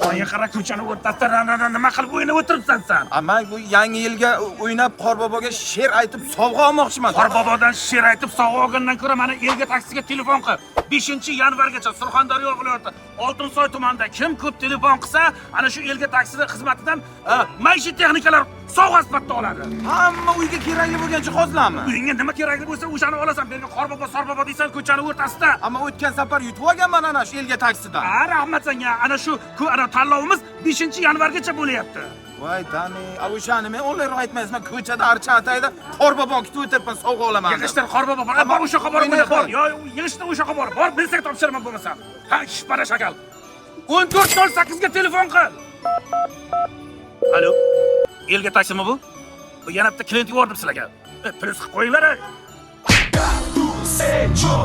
Oyga qara, ko'chani o'rtasida nima qilib o'ynab o'tiribsan san? Man bu yangi yilga o'ynab, Qorboboga she'r aytib sovg'a olmoqchiman. Qorbobodan she'r aytib sovg'a olgandan ko'ra mana Elga taksiga telefon qil. 5-yanvargacha Surxondaryo viloyati Oltinsoy tumanida kim ko'p telefon qilsa, ana shu Elga taksida xizmatidan maishiy texnikalar sovg'a sifatida oladi. Hamma uyga kerakli bo'lgan jihozlarmi? Uyingga nima kerakli bo'lsa, o'shani olasan. Bu yerga Qorbobo, Sorbobo deysan ko'chani o'rtasida. Ammo o'tgan safar yutib olganman ana shu Elga taksidan. Ha, rahmat senga. Ana shu ana tanlovimiz 5-yanvargacha bo'lyapti. Voy tani, a o'shani men onlayn aytmaysizman, ko'chada archa atayda Qorbobo kutib o'tiribman, sovg'a olaman deb. Yig'ishtir, Qorbobo bor. Bor, o'sha yoqqa borib o'yna, bor. Yo, yig'ishtir, o'sha yoqqa bor. Bor, men senga topshiraman bo'lmasa. Ha, ishpara shakal. 14:08 ga telefon qil. Alo. Elga taksimi bu? Bu yana bitta klient yubordim sizlarga. Plyus qilib qo'yinglar. Secho.